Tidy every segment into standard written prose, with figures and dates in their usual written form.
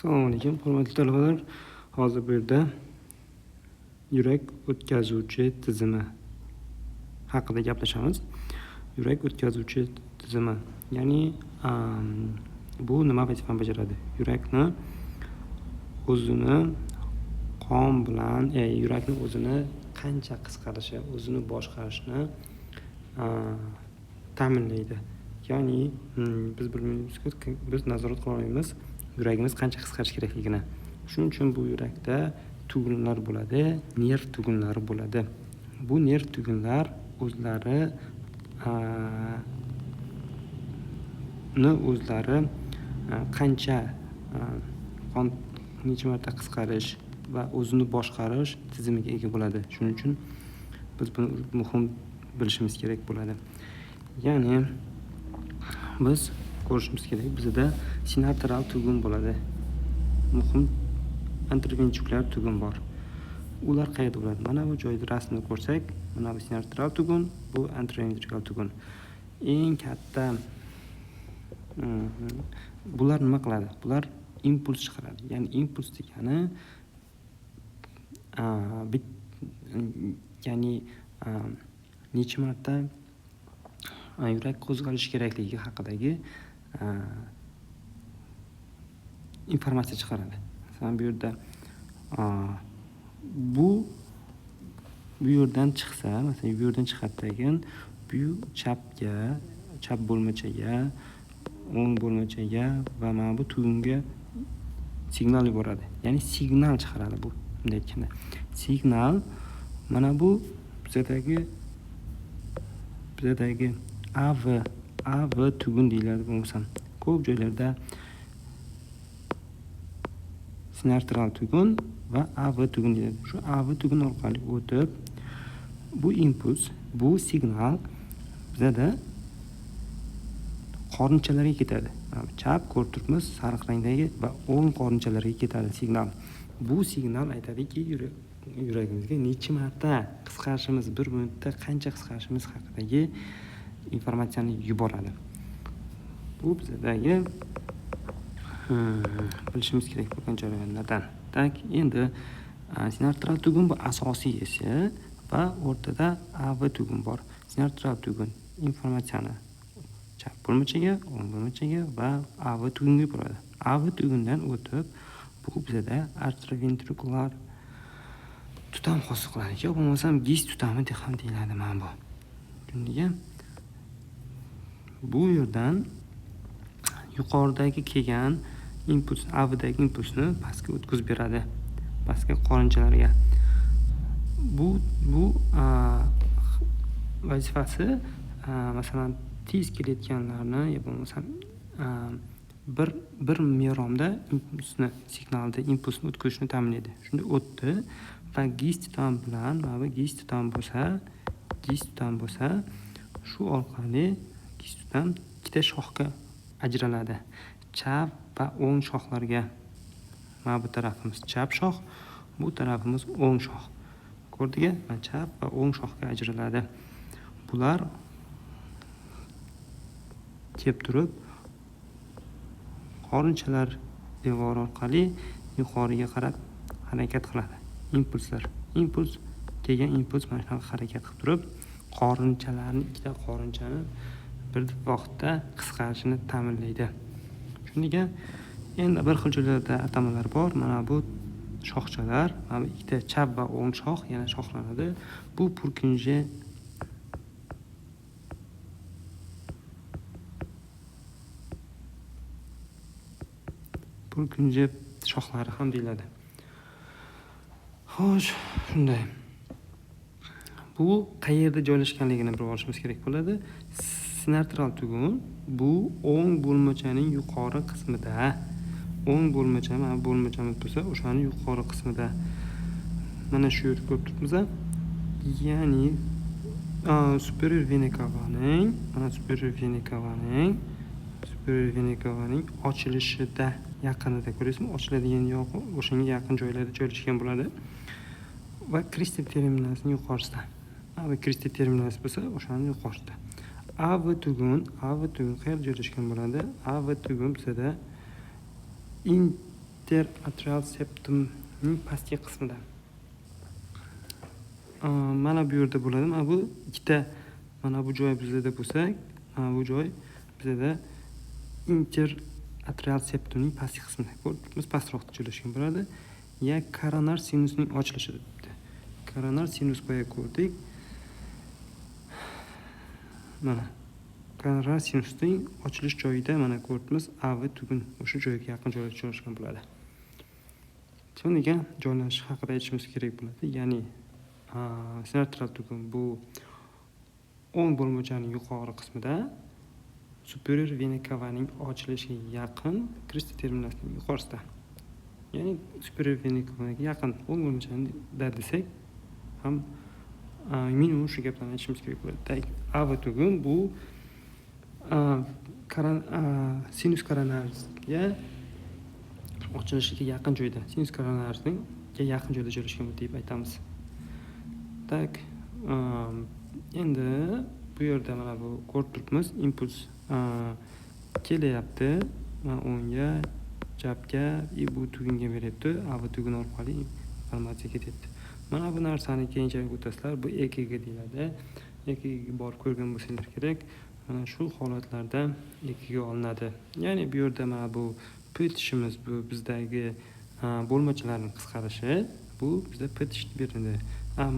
Assalomu alaykum, hurmatli talabalar. Hozir bu yerda yurak o'tkazuvchi tizimi haqida gaplashamiz. Yurak o'tkazuvchi tizimi, ya'ni bu nima vazifani bajaradi? Yurakni o'zini qon bilan, yurakni o'zini qancha qisqarishi, o'zini boshqarishni ta'minlaydi. Ya'ni biz bilmaymizki, biz nazorat qila olmaymiz yuragimiz qancha qisqarishi kerakligini. Shuning uchun bu yurakda tugunlar bo'ladi, nerv tugunlari bo'ladi. Bu nerv tugunlar o'zlari o'zlari qancha qon necha marta qisqarish va o'zini boshqarish tizimiga ega bo'ladi. Shuning uchun biz buni muhim bilishimiz kerak bo'ladi. Ya'ni biz ko'rishimiz kerak, bizda sinarteral tugun bo'ladi. Muhim atrioventrikulyar tugun bor. Ular qayerda bo'ladi? Mana bu joyda rasmni ko'rsak, mana bu sinarteral tugun, bu atrioventrikulyar tugun. Eng katta bular nima qiladi? Bular impuls chiqaradi. Ya'ni impuls degani ya'ni necha marta yurak qo'zg'alishi kerakligi haqidagi informatsiya chiqaradi. Masalan, bu yerda bu yerdan chiqsa, masalan, bu yerdan chiqadi, bu chapga, chap bo'lmachaga, o'ng bo'lmachaga va mana bu tugunga signal yuboradi. Ya'ni signal chiqaradi bu. Bunday aytganda, signal mana bu bizadagi AV tugun deyiladi bo'lmasam. Ko'p joylarda sinarteral tugun va AV tugun deyiladi. Shu AV tugun orqali o'tib bu impuls, bu signal bizada qorinchalarga ketadi. Chap ko'rib turibmiz, sariq rangdagi va o'ng qorinchalarga ketadi signal. Bu signal aytadiki, yuragimizga necha marta qisqarishimiz, bir minutda qancha qisqarishimiz haqidagi informatsiyani yuboradi. Bu bizadagi bilishimiz kerak bo'lgan jarayonlardan. Tak, endi sinarteral tugun bu asosiysi va o'rtada AV tugun bor. Sinarteral tugun informatsiyani chap bo'lmachaga, o'ng bo'lmachaga va AV tugunga yuboradi. AV tugundan o'tib bu bizada atrioventrikulyar tutam hosil qiladi. Yo bo'lmasam GIS tutami deb ham deyiladi mana bu. Tushundingmi? Bu yerdan yuqoridagi kelgan impuls, AVdagi impulsni pastga o'tkazib beradi. Pastga qorinchalarga. Bu vazifasi, masalan, tez kelayotganlarni yo bo'lmasam bir meromda impulsni, signalni, impulsni o'tkazishni ta'minlaydi. Shunda o'tdi va GIS tutam bilan, mana bu GIS tutam bo'lsa, GIS tutam bo'lsa, shu orqali GIS tutam ikkita shoxga ajraladi. Chap va o'ng shoxlarga. Mana bu tarafimiz chap shox, bu tarafimiz o'ng shox. Ko'rdingmi? Mana chap va o'ng shoxga ajraladi. Bular kelib turib qorinchalar devori orqali yuqoriga qarab harakat qiladi. Impulslar, impuls kelgan impuls mana shunaqa harakat qilib turib qorinchalarni, ikkita qorinchani bir vaqtda qisqarishini ta'minlaydi. Shunga endi bir xil joylarda atamalar bor. Mana bu shoxchalar, mana bu ikkita chap va o'ng shox yana shoxlanadi. Bu Purkinje shoxlari ham deyiladi. Xo'sh, shunday. Bu qayerda joylashganligini bilib olishimiz kerak bo'ladi. Sinarteral tugun bu o'ng bo'lmachaning yuqori qismida. O'ng bo'lmacha, mana bo'lmachamiz bo'lsa, o'shani yuqori qismida. Mana shu yerda ko'rib turibmiz. Ya'ni superior vena cavaning, mana superior vena cavaning, superior vena cavaning ochilishida yaqinida ko'rasizmi? Ochiladigan yo'q, o'shanga yaqin joylarda joylashgan bo'ladi. Va Kristi terminasining yuqorisida. AV Kristi terminasi bo'lsa, o'shaning yuqorisida. AV tugun, AV tugun qayerda joylashgan bo'ladi? AV tugun bizada Interatrial septumning pastki qismida. Mana bu yerda bo'ladi. Mana bu ikkita, mana bu joy bizada bo'lsa, mana bu joy bizada interatrial septumning pastki qismida. Ko'rib turibmiz, pastroqda joylashgan bo'ladi. Ya koronar sinusning ochilishi debdi. Koronar sinus boya ko'rdik. Mana koronar sinusning ochilish joyida mana ko'ribmiz, AV tugun o'sha joyga yaqin joyda joylashgan bo'ladi. Shunga joylashish haqida aytishimiz kerak bo'ladi. Ya'ni sinoatrial tugun bu o'ng bo'lmachaning yuqori qismida, superior vena cavaning ochilishiga yaqin, crista terminalisining yuqorisida. Ya'ni superior vena cavaga yaqin o'ng bo'lmachada desak ham minimum shu gaplarni aytishimiz kerak bo'ladi. Так, AV tugun bu sinus koronarga ochilishiga yaqin joyda, sinus koronarning yaqin joyda joylashgan deb aytamiz. Так, endi bu yerda mana bu ko'rib turibmiz, impuls kelyapti. Mana o'ngga, chapga и bu tugunga beryapti. AV tugun orqali informatsiya ketyapti. Mana bu narsani keyinchalik o'tasizlar. Bu EKG deyiladi. EKG borib ko'rgan bo'lsanglar kerak. Mana shu holatlarda EKG olinadi. Ya'ni bu yerda mana bu P tishimiz, bu bizdagi bo'lmachalarning qisqarishi, bu bizda P tish beriladi.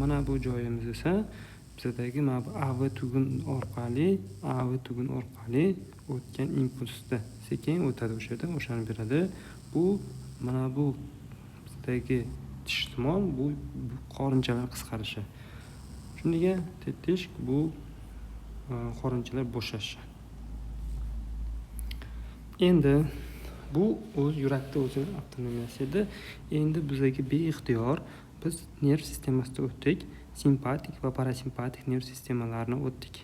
Mana bu joyimiz esa bizadagi mana bu AV tugun orqali o'tgan impulsda sekin o'tadi, o'sha yerdan o'shani beradi. Bu mana bu bizdagi tishsimon, bu qorinchalar qisqarishi. Shunga tish bu qorinchalar bo'shashi. Endi bu o'z yurakda o'zini avtonomiyasi edi. Endi bizdagi beixtiyor biz nerv sistemasida o'tdik. Simpatik va parasimpatik nerv sistemalarini o'tdik.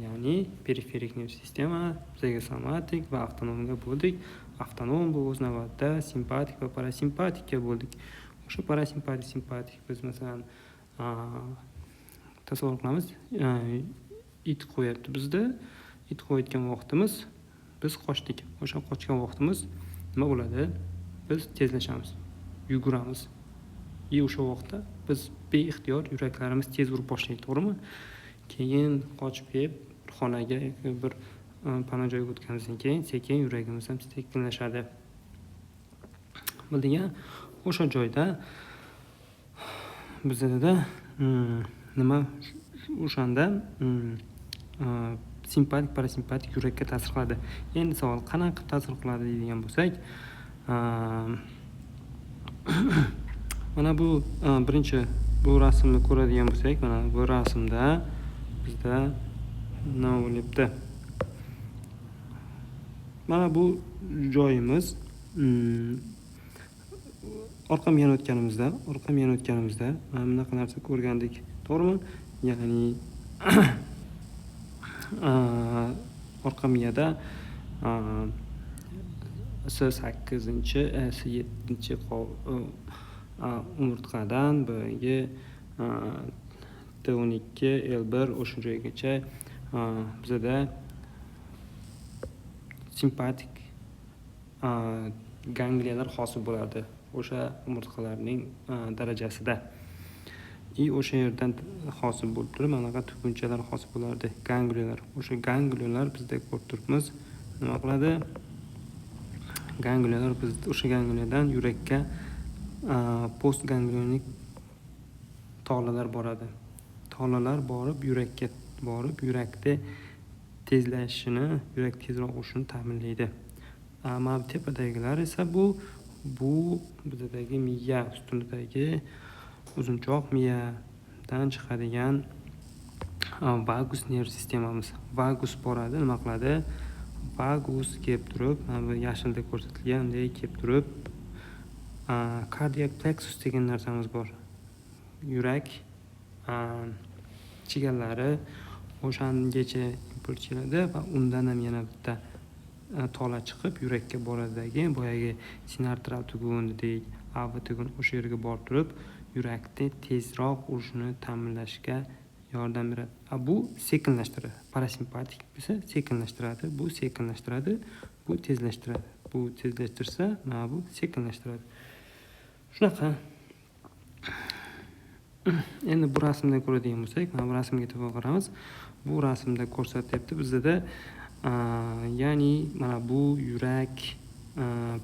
Ya'ni periferik nerv sistema, bizaga somatik va avtonomga bo'ldik. Avtonom bu o'z navbatida simpatik va parasimpatikka bo'ldik. O'sha parasimpatik, simpatik biz, masalan, tasavvur qilamiz, it qo'yapti bizda. It qo'yayotgan vaqtimiz biz qochdik. O'sha qochgan vaqtimiz nima bo'ladi? Biz tezlashamiz, yuguramiz. И o'sha vaqtda biz beixtiyor yuraklarimiz tez urib boshlaydi, to'g'rimi? Keyin qochib kelib bir xonaga yoki bir panoh joyga o'tganimizdan keyin sekin yuragimiz ham sekinlashadi. Bilding? O'sha joyda bizada nima, o'shanda simpatik, parasimpatik yurakka ta'sir qiladi. Endi savol, qanaqa qilib ta'sir qiladi deydigan bo'lsak, mana bu birinchi bu rasmni ko'radigan bo'lsak, mana bu rasmda bizda nima bo'lyapti? Mana bu joyimiz, orqa miyani o'tganimizda mana bunaqa narsa ko'rgandik, to'g'rimi? Ya'ni orqa miyada S 8, S 7 umurtqadan boyagi T 12 L 1 o'sha joygacha bizada simpatik gangliyalar hosil bo'lardi o'sha umurtqalarning darajasida. И o'sha yerdan hosil bo'lib turib, mana bunaqa tugunchalar hosil bo'lardi, gangliyalar. O'sha gangliyalar bizda ko'rib turibmiz, nima qiladi? Gangliyalar biz o'sha gangliyadan yurakka postganglionik tolalar boradi. Tolalar borib, yurakka borib, yurakda tezlashishini, yurak tezroq urishini ta'minlaydi. Mana bu tepadagilar esa bu bizadagi miya ustunidagi uzunchoq miyadan chiqadigan vagus nerv sistemamiz. Vagus boradi, nima qiladi? Vagus kelib turib, mana bu yashilda ko'rsatilgan bunday kelib turib, cardiac plexus degan narsamiz bor. Yurak chigallari, o'shangacha impuls keladi va undan ham yana bitta tola chiqib yurakka boradidagi boyagi sinoatrial tugun dedik, AV tugun, o'sha yerga borib turib yurakni tezroq urishini ta'minlashga yordam beradi. A bu sekinlashtiradi. Parasimpatik esa sekinlashtiradi, bu sekinlashtiradi, bu tezlashtiradi. Bu tezlashtirsa, mana bu sekinlashtiradi. Shunaqa. Endi bu rasmdan ko'radigan bo'lsak, mana bu rasmga e'tibor qaramiz. Bu rasmda ko'rsatyapti bizada, ya'ni mana bu yurak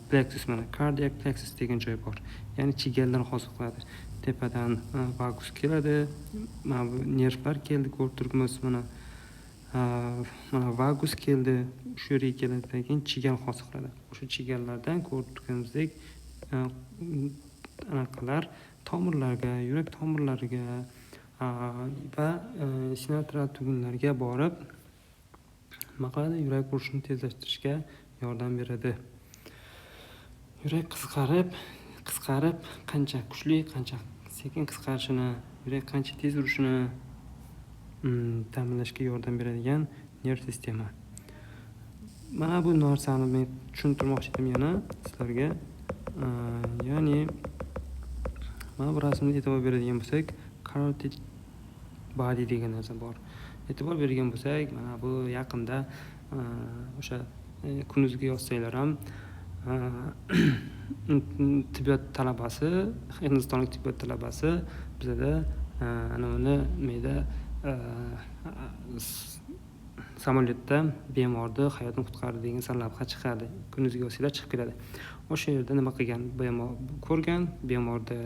plexus, mana cardiac plexus degan joy bor. Ya'ni chigallar hosil qiladi. Tepadan vagus keladi. Mana bu nervlar keldi, ko'rib turibmiz mana. Mana vagus keldi, shu yerga keladi, keyin chigal hosil qiladi. O'sha chigallardan ko'rib turganimizdek anaqalar tomirlarga, yurak tomirlariga va sinoatrial tugunlarga borib nima qiladi? Yurak urishini tezlashtirishga yordam beradi. Yurak qisqarib, qisqarib, qancha kuchli, qancha sekin qisqarishini, yurak qancha tez urishini ta'minlashga yordam beradigan nerv sistema. Mana bu narsani men tushuntirmoqchi edim yana sizlarga. Ya'ni mana bu rasmga e'tibor beradigan bo'lsak, carotid body degan narsa bor. E'tibor bergan bo'lsak, mana bu yaqinda o'sha kunuzga yozsanglar ham tibbiyot talabasi, hindistonlik tibbiyot talabasi bizada ana uni nimada, samolyotda bemorni hayotini qutqardi degan sarlavha chiqadi. Kunuzga yozsanglar chiqib keladi. O'sha yerda nima qilgan? Bemor ko'rgan, bemorda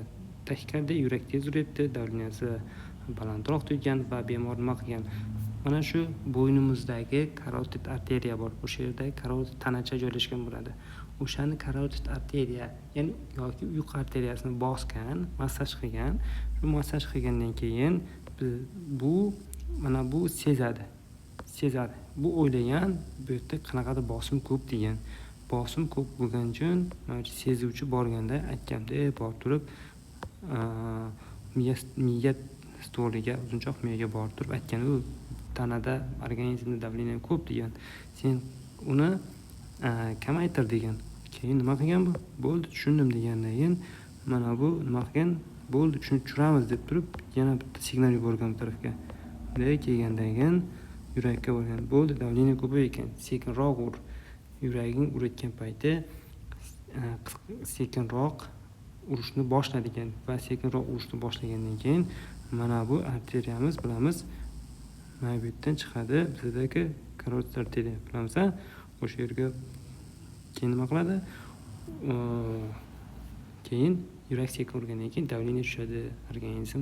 tachykardiya, yurak tez uryapti, давления si balandroq degan va bemor nima qilgan? Mana shu bo'ynimizdagi karotid arteriya bor. O'sha yerda karotid tanacha joylashgan bo'ladi. O'shani karotid arteriya, ya'ni yoki uyqu arteriyasini bosgan, massaj qilgan. Shu massaj qilgandan keyin bu mana bu sezadi. Sezadi. Bu o'ylagan, bu yerda qanaqadir bosim ko'p degan. Bosim ko'p bo'lgani uchun mana shu sezuvchi borganda aytganda, borib turib miya stoliga, uzunchoq miyaga borib turib aytgan, u tanada, organizmda давление ko'p degan. Sen uni kamaytir degan. Keyin nima qilgan bu? Bo'ldi, tushundim degandan keyin mana bu nima qilgan? Bo'ldi, tushunib tushiramiz deb turib yana bitta signal yuborgan bu tarafga. Bunday kelgandan keyin yurakka borgan. Bo'ldi, давление ko'paygan ekan, sekinroq ur. Yuraging urayotgan payti sekinroq urishni boshla degan va sekinroq urishni boshlagandan keyin mana bu arteriyamiz, bilamiz, mana bu yerdan chiqadi bizadagi karotid arteriya, bilamiz, a? O'sha yerga keyin nima qiladi? Keyin yurak sekin urgandan keyin давление tushadi, organizm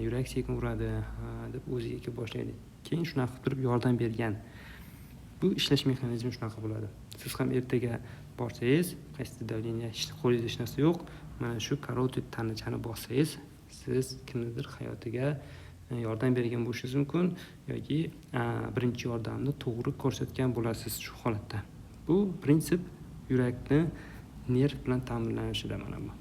yurak sekin uradi deb o'ziga kelib boshlaydi. Keyin shunaqa qilib turib yordam bergan. Bu ishlash mexanizmi shunaqa bo'ladi. Siz ham ertaga borsangiz, qaysidir давление, qo'lingizda hech narsa yo'q, mana shu karotid tanachani bossangiz, siz kimnidir hayotiga yordam bergan bo'lishingiz mumkin yoki birinchi yordamni to'g'ri ko'rsatgan bo'lasiz shu holatda. Bu prinsip yurakni nerv bilan ta'minlanishida mana bu.